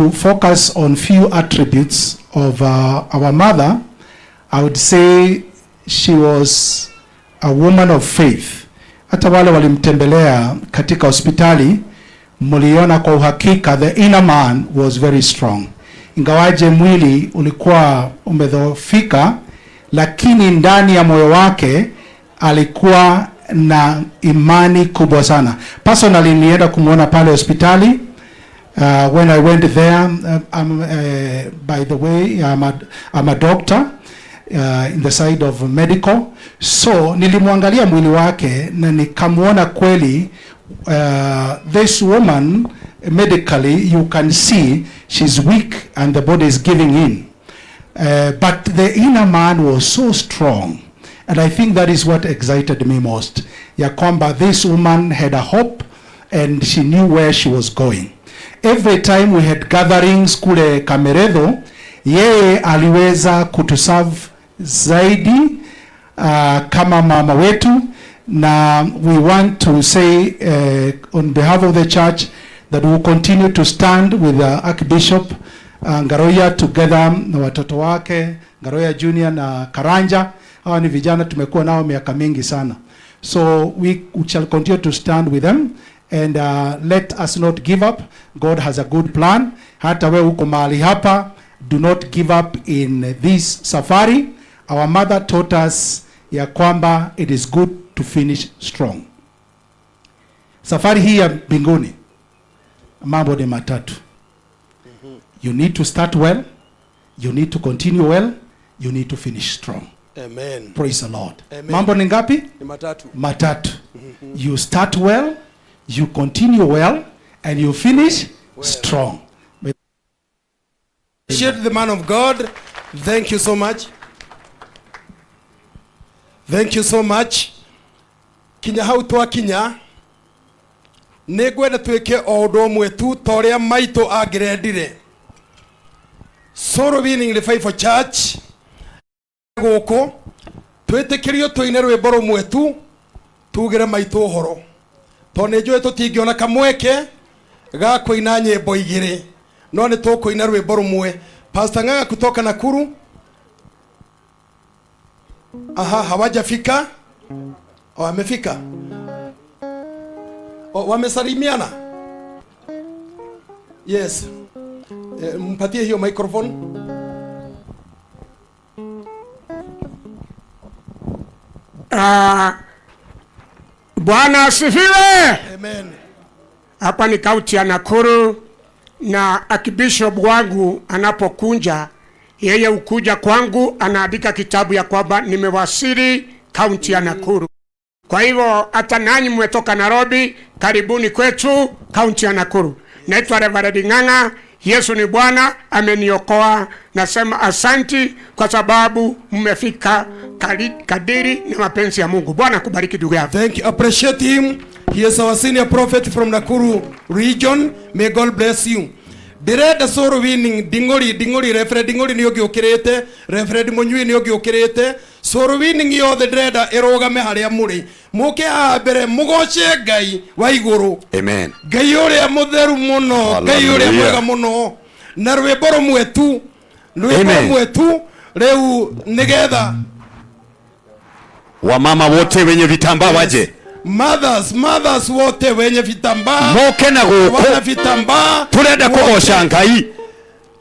Focus on few attributes of our mother, I would say she was a woman of faith. Hata wale walimtembelea katika hospitali mliona kwa uhakika the inner man was very strong. Ingawaje mwili ulikuwa umedhoofika, lakini ndani ya moyo wake alikuwa na imani kubwa sana. Personally nilienda kumwona pale hospitali. When I went there, by the way, I'm a doctor in the side of medical. So nilimwangalia mwili wake na nikamwona kweli, this woman, medically you can see she's weak and the body is giving in. But the inner man was so strong. And I think that is what excited me most. Ya kwamba this woman had a hope and she knew where she was going. Every time we had gatherings kule Kameretho, yeye aliweza kutuserve zaidi kama mama wetu, na we want to say on behalf of the church that we will continue to stand with the Archbishop Ngaroya together na watoto wake Ngaroya Junior na Karanja. Hawa ni vijana tumekuwa nao miaka mingi sana, so we shall continue to stand with them and let us not give up. God has a good plan. Hata we uko mahali hapa, do not give up in this safari. Our mother taught us ya kwamba it is good to finish strong. Safari hii ya mbinguni mambo ni matatu. You need to start well, you need to continue well, you need to finish strong. Amen. Praise the Lord. Amen. Mambo ni ngapi? Ni matatu. Matatu. You start well, you continue well, and you finish well strong. Appreciate the man of God. Thank you so much. Thank you so much. Kinya hau twakinya nĩ ngwenda twĩke o ũndũ ũmwe tu ta ũrĩa maitũ angĩrendire. Soul Winning Revival Church gũkũ twĩtĩkĩrio tũine rwĩmbo rũmwe tu tugĩre maitũ ũhoro, tondũ nĩ njũĩ tũtingĩona kamweke ga kũina nyĩmbo igĩrĩ, no nĩ tũkũina rwĩmbo rũmwe. Pastor Ng'ang'a kutoka Nakuru. Aha, hawajafika. Oh, amefika. Oh, wamesalimiana. Yes. Mpatie hiyo microphone. Bwana asifiwe. Amen. Hapa ni kaunti ya Nakuru na Archbishop wangu anapokunja, yeye ukuja kwangu, anaandika kitabu ya kwamba nimewasili kaunti ya Nakuru. Kwa hivyo hata nanyi mmetoka Nairobi, karibuni kwetu kaunti ya Nakuru. Naitwa Reverend Ng'ang'a. Yesu ni Bwana, ameniokoa. Nasema asanti kwa sababu mmefika kadiri na mapenzi ya Mungu. Bwana akubariki ndugu yangu. Thank you. Appreciate him. He is our senior prophet from Nakuru region. May God bless you. Ndĩrenda soul winning Nding'ori, Nding'ori, Reverend Nding'ori nĩ ũngĩ ũkĩrĩte, Reverend Mũnyui nĩ ũngĩ ũkĩrĩte. Soul winning yothe ndĩrenda ĩrũgame harĩa mũrĩ, mũke haha mbere mũgoce Ngai wa igũrũ. Amen. Ngai ũrĩa mũtheru mũno, Ngai ũrĩa Hallelujah. mwega mũno, na rwĩmbo rũmwe tu, rwĩmbo Amen. rũmwe tu rĩu nĩgetha Wamama wote wenye vitambaa waje. Mothers, mothers wote wenye vitambaa Moke na wana gũkũ. vitambaa. Turenda kũgoca Ngai.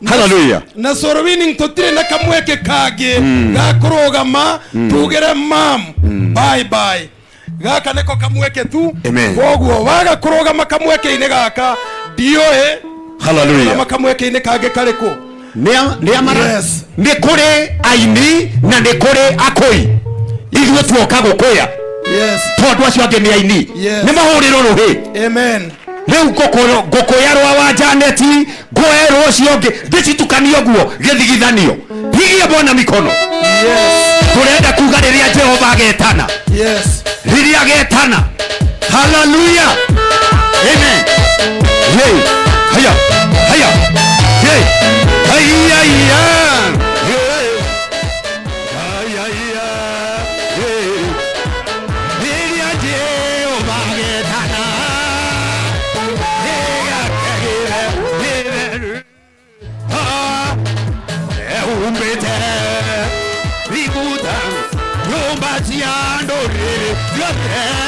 Hallelujah. Na soul winning tutire na kamweke kangĩ ga kũrũgama tugĩre mam bye bye. Gaka nĩko kamweke tu. Amen. Koguo waga kũrũgama kamweke-inĩ gaka, ndiũĩ Hallelujah. kũrũgama kamweke-inĩ kangĩ karĩkũ. Nĩ amara Yes. nĩ kũrĩ aini na nĩ kũrĩ akũi. Ithuĩ tuoka gũkũya tondũ acio angĩ nĩ aini. Nĩ mahũrĩrwo rũhĩ. Amen. Rĩu ngũkũya rwa wa Janeti, ngũe rwa ũcio ũngĩ, ndĩcitukanie ũguo gĩthigithanio. Pigie Bwana mikono. Tũrenda kuga rĩrĩa Jehova agetana. Rĩrĩa agetana. Hallelujah. Amen. Hey, haya, haya. Hey, haya, haya. Hey. Haya, haya. Hey. Rĩrĩa Jehova agetana. Hey, Umete Riguta Nyumba cia ndũrĩrĩ ciothe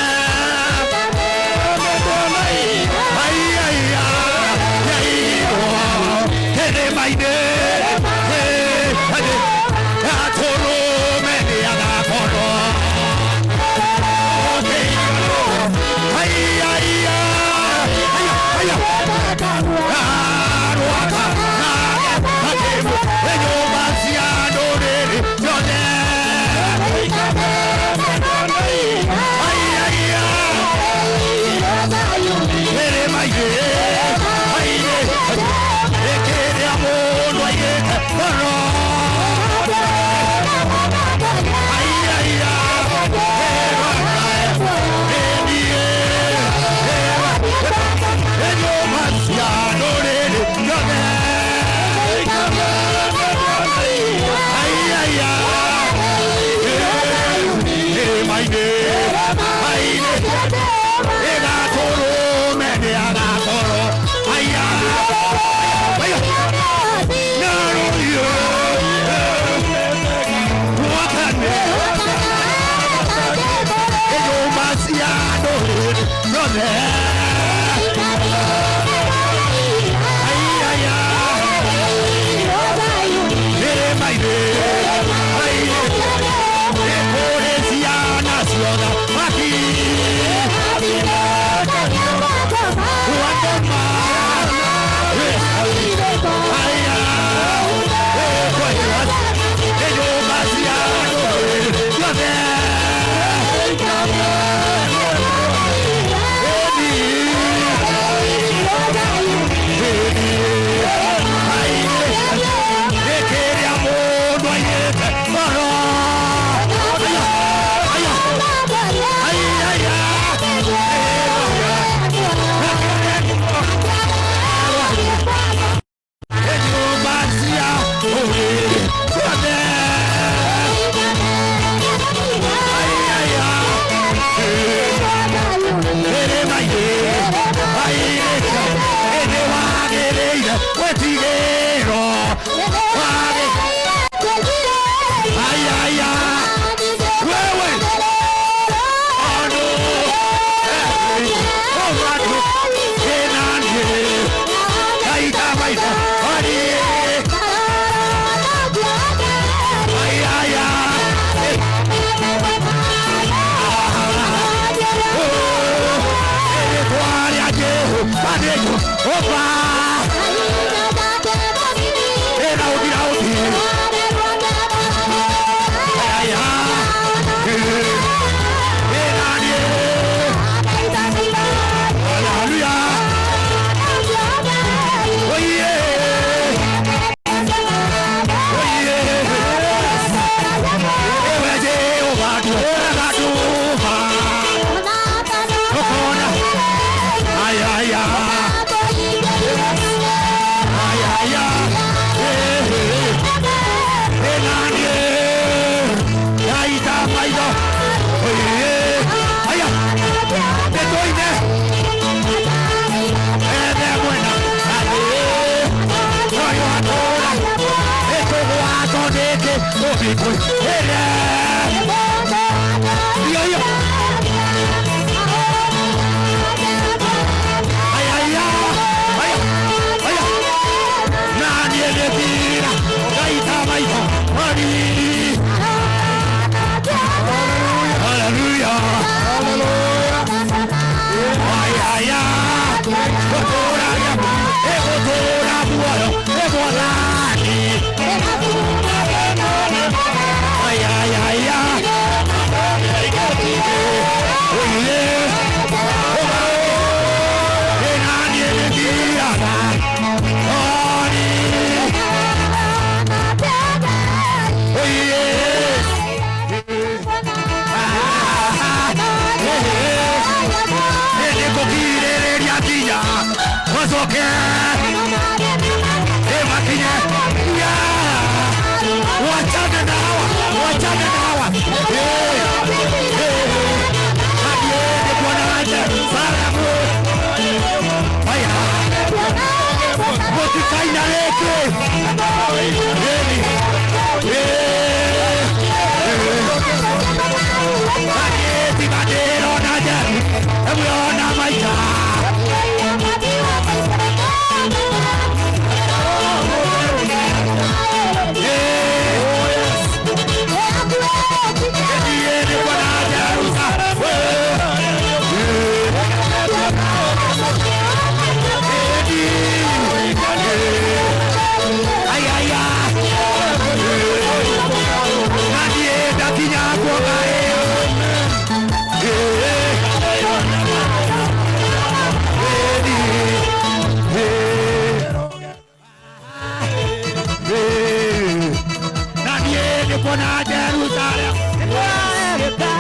Ona Jerusalem nĩkũrarĩka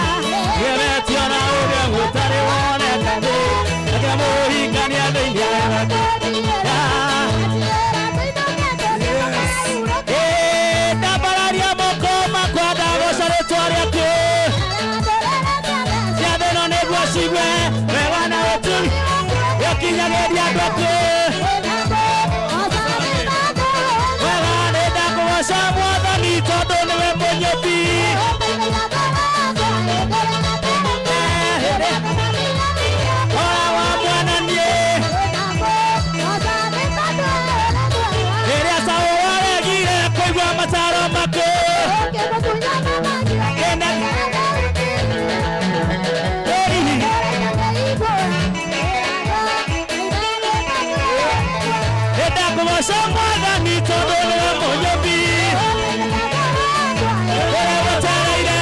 Geretio na ũrĩa gũtarĩ woneka thĩ Ake mũhikania thĩinĩ Ndambararia moko makwa ndagoca rĩtwa rĩaku Ciathĩ ĩno nĩguo cigue wega na ũtugi Gĩkinyagĩria andũ aku Wega nĩ ndakũgoca Mwathani tondũ nĩwe mũnyũmbi Ora wa mwana niĩ Rĩrĩa Saũlũ aregire kũigua mataro maku Nĩndakũgoca Mwathani tondũ nĩwe mũnyũmbi Ũrĩa wetereire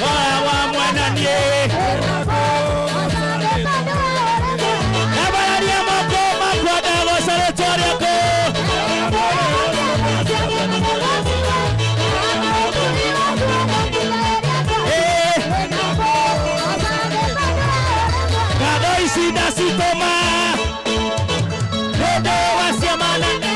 Ora wa mwana niĩ Ndambararia moko makwa ndagoca rĩtwa rĩaku Ngatho ici ndacitũma nĩ ũndũ wa ciama nene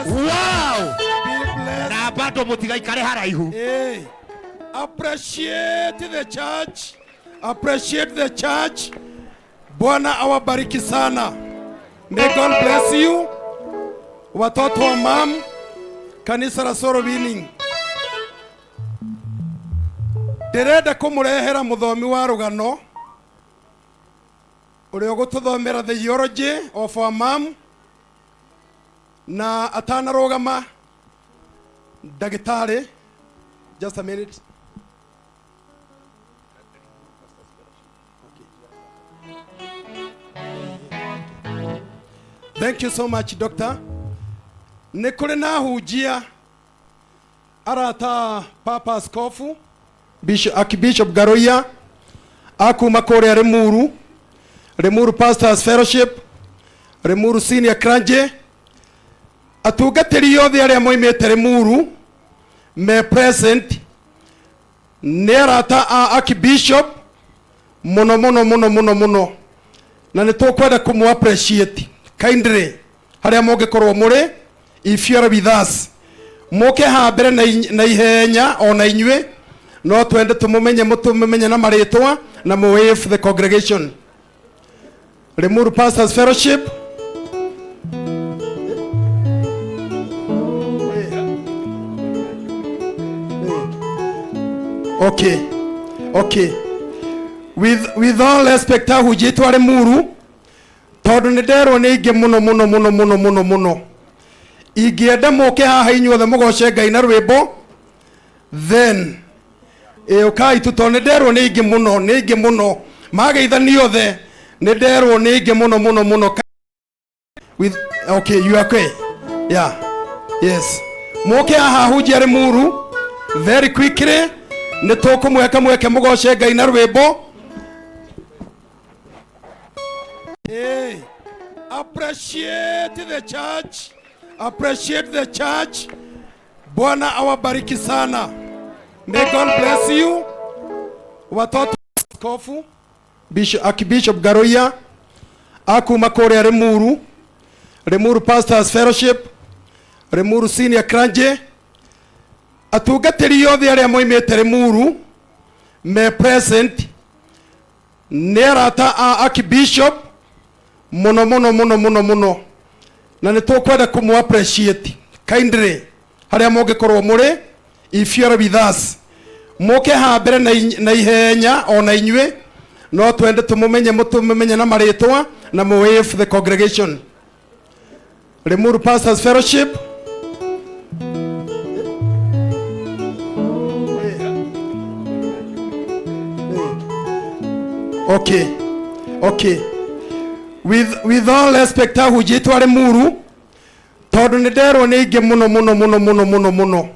Wow. Na bado mũtigaikare haraihu. Hey, appreciate the church. Appreciate the church. Bwana awabariki sana. May God bless you. Watoto wa mam, kanisa la Soul Winning. Ndĩrenda kũmũrehera mũthomi wa rũgano ũrĩa ũgũtũthomera the eulogy of our mom, na atanarũgama ndagĩtarĩ, just a minute. Thank you so much, doctor. Nĩ kũrĩ na hunjia arata Papa Askofu Bishop, Archbishop Garoia akuma kũrĩa Limuru, Limuru Pastors Fellowship, Limuru Senior Clergy, atungatĩri othe arĩa moimĩte Limuru me present nĩ arata a Archbishop mũno mũno mũno mũno mũno, na nĩ tũkwenda kũmũ appreciate kindly harĩa mũngĩkorwo mũrĩ. If you are with us, mũke haha mbere na ihenya ona inyuĩ no twende tũmũmenye, mũtũmenye na marĩtwa na mũ wave the congregation. Limuru Pastors Fellowship. Okay, okay. With all respect ahunjĩtwo Limuru, tondũ nĩ nderwo nĩ aingĩ mũno mũno mũno mũno mũno mũno, ingĩenda mũke haha inyuothe mũgoce Ngai na rwĩmbo, then ũkai tu, tondũ nĩ nderwo nĩ aingĩ mũno, nĩ aingĩ mũno Mageithani othe nĩ nderwo nĩ aingĩ mũno mũno mũno. With okay, you are okay. Yeah. Yes. Moke haha hunjia Limuru very quickly nĩ tũkũmũhe kamweke mũgoce Ngai na rwĩmbo. Hey, appreciate the church. Appreciate the church. Bwana awabariki sana. May God bless you. Watoto askofu Bishop, Archbishop Garoya akuma kũrĩa Limuru, Limuru Pastors Fellowship, Limuru Senior Clergy, atungatĩri othe arĩa moimĩte Limuru me present nĩ arata a Archbishop mũno mũno mũno mũno mũno, na nĩ tũkwenda kũmũ appreciate kindly harĩa mũngĩkorwo mũrĩ. If you are with us, mũke haha mbere na ihenya ona inyuĩ no twende tũmũmenye, mũtũmenye na marĩtwa na mũ wave the congregation. Limuru Pastors Fellowship. Okay, okay, with all respect, ahunjĩtwo Limuru, tondũ nĩ nderwo nĩ aingĩ mũno mũno mũno mũno mũno mũno,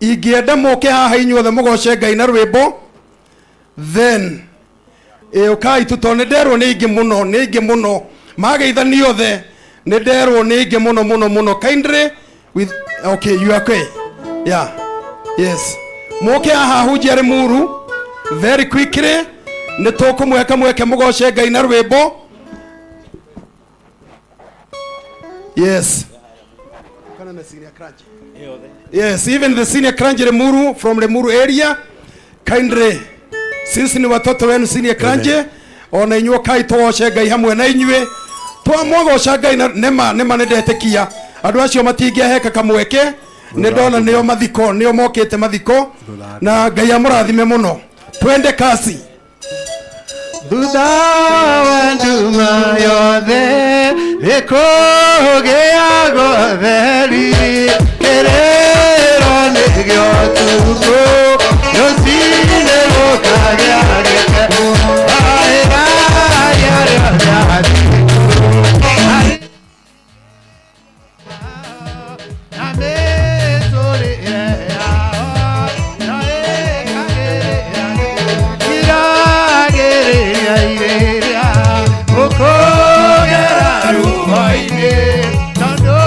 ingĩenda mũke haha inyuothe mũgoce Ngai na rwĩmbo, then ũkai tu, tondũ nĩ nderwo nĩ aingĩ mũno, nĩ aingĩ mũno. Mageithani othe nĩ nderwo nĩ aingĩ mũno mũno mũno. Kindly with okay, you are okay. Yeah. Yes. Moke haha hunjia Limuru very quickly nĩ tũkũmũhe kamweke mũgoce Ngai na rwĩmbo. Yes. Yes, even the senior clergy Limuru, from Limuru area, kindly, sisi ni watoto wenu senior clergy, ona inyuĩ kai tũgoce Ngai hamwe na inyuĩ. Twamũgoca Ngai na nema nema nĩ ndetĩkia andũ acio matingĩaheka kamweke, nĩ ndona nĩo mathiko, nĩo mokĩte mathiko, na Ngai amũrathime mũno. Twende kasi. Thutha wa nduma yothe nĩkũgĩaga ũtheri, kĩrĩro nĩgĩo ũtukũ, rũcinĩ gũkagĩa gĩkeno. Aĩrai arĩa othe na mĩtũrĩre yao, na ĩkagĩrĩra iragĩrĩria irĩria ũkũgera ruo-inĩ, tondũ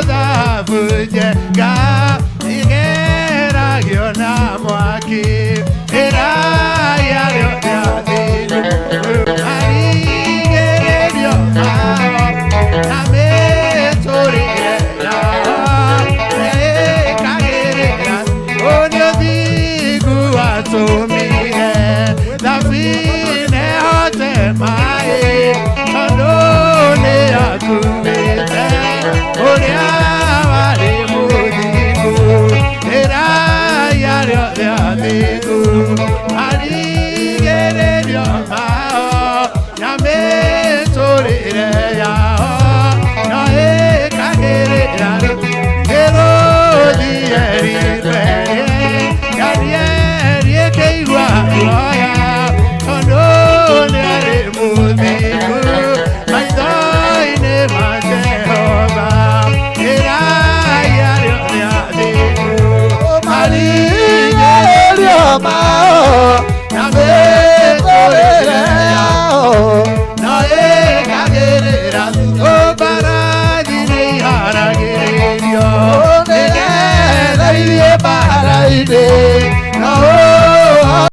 thahabu njega igeragio na mwaki. Ĩrai arĩa othe athĩni marigĩrĩrio mao na mĩtũrĩre yao, ĩkagĩrĩra ũnĩ ũthingu watũmire thabine hote maĩ, tondũ nĩakuĩte ũrĩa warĩ mũthingu. Ĩrai arĩa othe athingu marigĩrĩrio mao na mĩtũrĩre yao, na ĩkagĩrĩra gĩrũthiĩ rĩtwerie garieri ĩkĩigua guoya, tondũ nĩarĩ mũthingu maitho-inĩ ma Jehova. Ĩrai arĩa othe athingu marigĩrĩrio mao